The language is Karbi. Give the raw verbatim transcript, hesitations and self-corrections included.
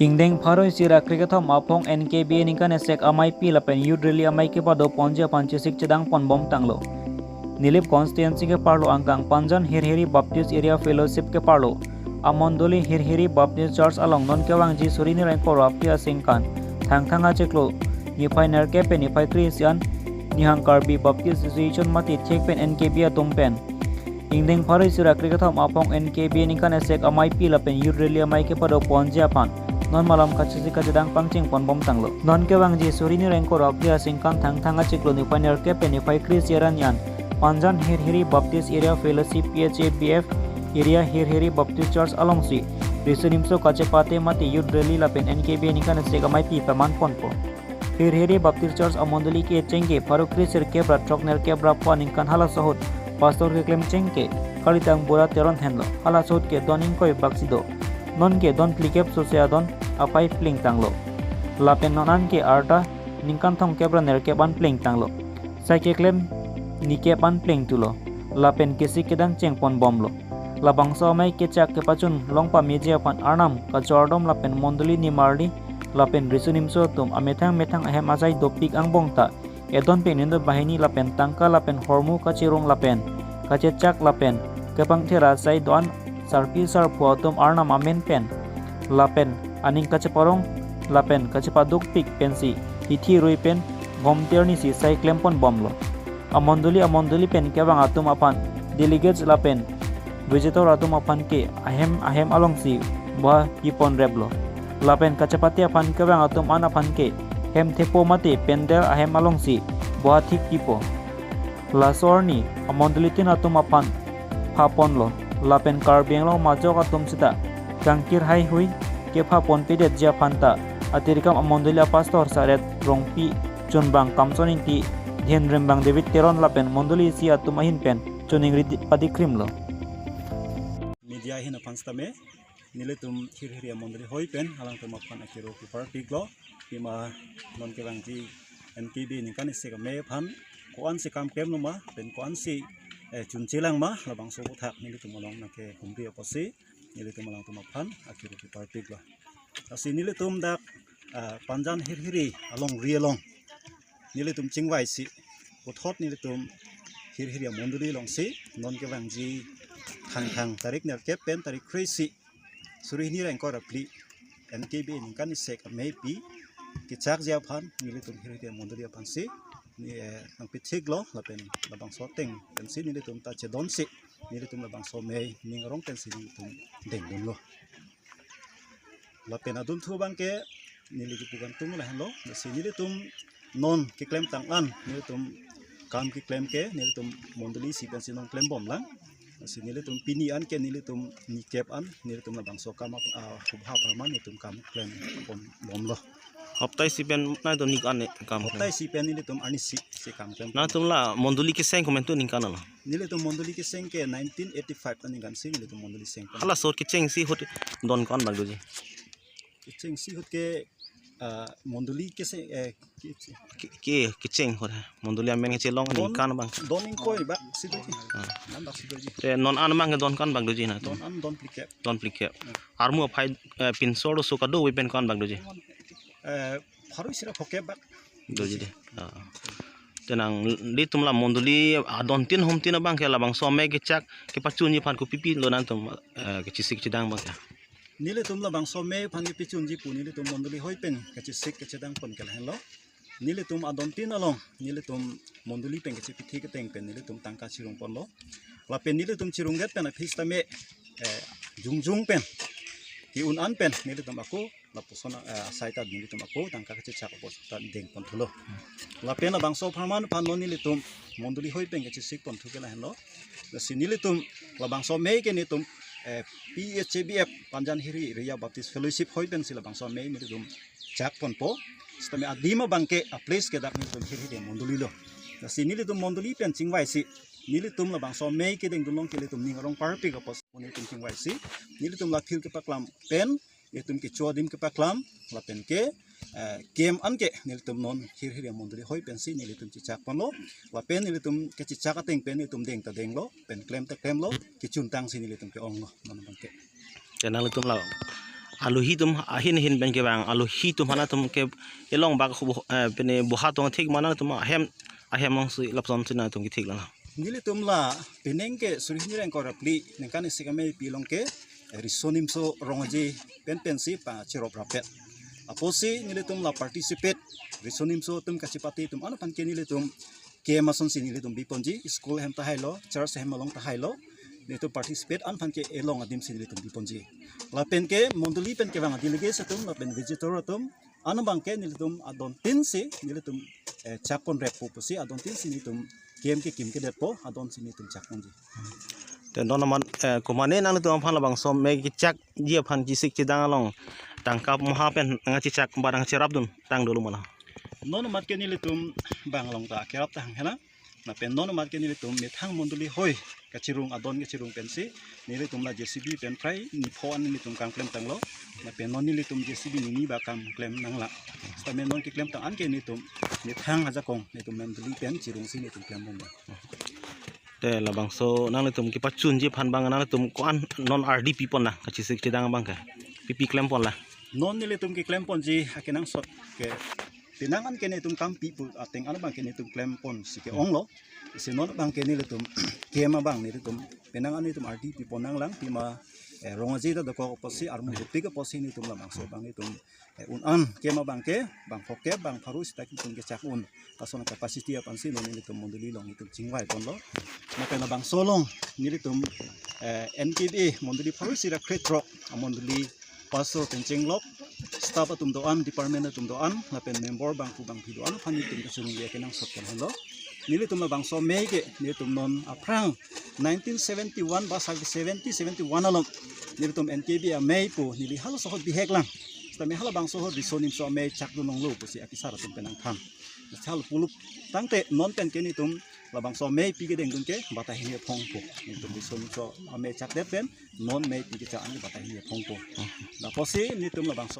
Ingdeng pharo isi ra krekethom aphong N K B A ningkan esek ameipi lapen Youth Rally amei kepado ponji aphan chesik chedang ponbom tanglo. Nilip constituency keparlo angkang Panjan Hirhiri Baptist Area Fellowship keparlo amondoli Hirhiri Baptist Church along non kevangji suri ni ra ingkoi ra phli aningkan Thangthang achiklo niphai nerkep pen niphai kre isi an Nihang Karbi Baptist Association mate thek pen N K B A atum pen ingdeng pharo isi ra krekethom aphong N K B A ningkan esek ameipi lapen Youth Rally amei kepado ponji aphan non malom kachesik kachedang pangcheng ponbom tanglo. Non kevangji suri ni ra ingkoi ra phli aningkan Thangthang achiklo niphai nerkep pen niphai kre isi arni an Panjan Hirhiri Baptist Area Fellowship, P H A B F, Area Hirhiri Baptist Church alongsi riso nimso kachepate mate Youth Rally lapen N K B A ningkan esek ameipi paman ponpo. Hirhiri Baptist Church amondoli kecheng ke pharo kre sirkep ra throk nerkep ra pho aningkan halaso ahut pastor keklem cheng ke Kalitang Bura Teron henlo. Halaso ahut ke don ingkoi bak si do. Non ke don phlikep sose adon aphai pleng tanglo. Lapen non an ke arta ningkan thomkep ra nerkep an pleng tanglo. Sai keklem nikep an pleng thulo. Lapen kesik kedang cheng ponbomlo. Labangso amei kechak kepachun long pameji aphan Arnam kachordom lapen mondoli nimarli lapen riso nimso atum amethang methang ahem asai dopik angbong ta edon pen nindo banghini lapen tangka lapen hormu kachirung lapen kachechak lapen kepangthera asai do-an sarpi sarpo atum Arnam amen pen lapen aning kacheparong lapen kachepadukpik pensi hithi rui pen gomter nisi sai klem ponbomlo. Amondoli amondoli pen kevang atum aphan delegates lapen visitor atum aphan ke ahem ahem alongsi boha kiponreplo. Lapen kachepate aphan kevang atum an aphan ke hem thepo mate pandal ahem alongsi boha thik kipo. Laso arni amondolitin atum aphan phaponlo. Lapen Karbi Anglong majok atum sita kangkir haihui kephaponpedetji aphan ta atirkam amondoli apastor Saret Rongpi, chunbang Kamson Ingti, dhenrimbang David Teron lapen mondoli isi atum ahin pen choningri di-, padikrimlo. Media ahin aphan sitame nelitum Hirhiri amondoli hoi pen alangtum aphan akero keparpiklo. Pima non kevangji N K B A ningkan esek amei aphan ko-ansi kam klemlo ma pen ko-ansi, eh, chunchelang ma, labangso aputhak nelitum along nangkehumri apotsi nelitum alangtum aphan akero keparpiklo. Lasi nelitum dak, ah, Panjan Hirhiri alongri along nelitum chingvaisi puthot nelitum Hirhiri amondoli alongsi non kevangji Thangthang tarik nerkep pen tarik kre isi suri hini ra ingkoi ra phli N K B A ningkan esek ameipi kechakji aphan nelitum Hirhiri amondoli aphansi ne, eh, nangpithiklo lapen labangso ateng pensi nelitum ta chedonsi nelitum labangso amei ning arong pensi nelitum dengdunlo. Lapen adunthu abangke neli kepu kangtung lahenlo. Lasi nelitum non keklem tang an nelitum kam keklem ke nelitum mondoli isi pensi non klembomlang. Lasi nelitum pini an ke nelitum nikep an nelitum labangso kam ap-, ah, hubha apharman nelitum kam klem ponbomlo. Hopta isi pen nangtum nik an ne kam klem? Hopta isi pen nelitum arnisi si kam klem. Nangtum la mondoli keseng komantu ningkan lo? Nelitum mondoli keseng ke nineteen eighty-five aningkan si nelitum mondoli seng pon. Halaso ahut kechengsi ahut don ko-an bak doji? Kechengsi ahut ke, ah, mondoli keseng, eh, ke-, Ke, ke, kecheng ahut mondoli amen kechelong don, ningkan abang? Don ingkoi bak si doji. Ah. Nang bak si doji. Te non an abang ke don ko-an bak doji nangtum? Non an don phlikep. Don phlikep. Hmm. Armu aphai, eh, pinso arloso kadokave pen ko-an bak doji? Eh, pharo isi ra phokep bak. Doji de. Ah. Te nanglitum la mondoli adontin homtin abangke labangso amei kechak kepachunji aphan kopipi lo nangtum, eh, kechesik chedang abangke? Nelitum labangso amei aphan kepachunji pu nelitum mondoli hoi pen kechesik kechedang pon ke lahenlo. Nelitum adontin along nelitum mondoli pen kechepithik ateng pen nelitum tangka chirung ponlo. Lapen nelitum chirungdet pen aphi sitame, eh, jongjong pen ke-un an pen nelitum ako lapuson, eh, asai ta nelitum ako tangka kechechak apot ta deng pon thulo. Lapen labangso apharman aphan non nelitum mondoli hoi pen kechesik pon thu ke lahenlo. Lasi nelitum labangso amei ke nelitum, eh, P H A B F Panjan Hirhiri Area Baptist Fellowship hoi pensi labangso amei nelitum chak ponpo. Sitame adim abangke a-place ke dak nelitum Hirhiri amondoli lo. Lasi nelitum mondoli pen chingvaisi nelitum labangso amei kedengdun along ke nelitum ning arong parpik apot nelitum chingvaisi nelitum la field kepaklam pen nelitum kecho adim kepaklam lapen ke, eh, camp an ke nelitum non Hirhiri amondoli hoi pensi nelitum chechak ponlo. Lapen nelitum kechechak ateng pen nelitum deng ta denglo, pen klem ta klemlo, kechun tangsi nelitum ke-onglo non abangke. Te nanglitum la alohi atum ahin ahin pen kevang alohi atum aphan atum ke elong bak hu-, eh, pine boha tong thik ma nangtum ahem ahem alongsi lapuson si nangtum kethik lang. Nelitum la penang ke suri hini reng kora pli ningkan isi kami pilong ke Riso Nimso Rong Aje pen pensi pacherop rapet. Apotsi nelitum la participate Riso Nimso atum kachipate atum an aphan ke nelitum ke mason si nelitum biponji, school hem tahailo, church hem along tahailo, nelitum participate an aphan ke elong adim si nelitum biponji. Lapen ke mondoli pen kevang delegate atum lapen visitor atum an abang ke nelitum adon tin si nelitum, eh, chakpon rep po pusi adon tin si nelitum kem kekim kedetpo adon si nelitum chakponji. Te non amat, eh, komane nangtum aphan labangso amei kechakji aphan chesik chedang along tangka moha pen nangchechak ba nangcherapdun tang dolo ma la? Non amat ke nelitum bang along ta kerap ta hang hena. Lapen non amat ke nelitum methang mondoli hoi kachirung adon kachirung pensi nelitum la J C B pen prai nipho an nelitum kangklem tanglo. Lapen non nelitum J C B nini ba kangklem nangla. Sitame non keklem tang an ke nelitum methang ajakong nelitum mondoli pen chirungsi nelitum klem bom. Te labangso nanglitum kepachunji aphan bang nanglitum ko-an non ardi pipon na kachesik chedang abang ke? Pi pi klempon la? Non nelitum keklemponji akenangsot ke penang an ke nelitum kam pi pu ateng an abang ke nelitum klempon si ke-onglo. Si non abang ke nelitum kem abang nelitum penang an nelitum ardi pipon nanglang pima, eh, Rong Aje ta dokok apotsi armu dopik apotsi nelitum labangso abang nelitum, eh, un an kem abang ke bang phokep bang pharo sita nelitum kechak un. Lason capacity aphan si non nelitum mondoli along nelitum chingvai ponlo. Lapen labangso along nelitum, eh, N K B A mondoli pharo isi ra krethrok amondoli pastor pen chenglok, staff atum do-an, department atum do-an, lapen member bangphu bangphi do-an aphan nelitum kachunong akenangsot pen henlo. Nelitum labangso amei ke nelitum non aphrang nineteen seventy-one ba seventy seventy-one along nelitum N K B A amei pu neli halaso ahut bihek lang. Sitame halabangso ahut Riso Nimso amei chakdun longlo pusi akesar atum pen nangthan. Hal pulup tangte non pen ke nelitum labangso amei pi kedengdun ke batai hini aphong po. Nelitum Riso Nimso amei chakdet pen non amei pi kechak an ke batai hini aphong po. Lapusi nelitum labangso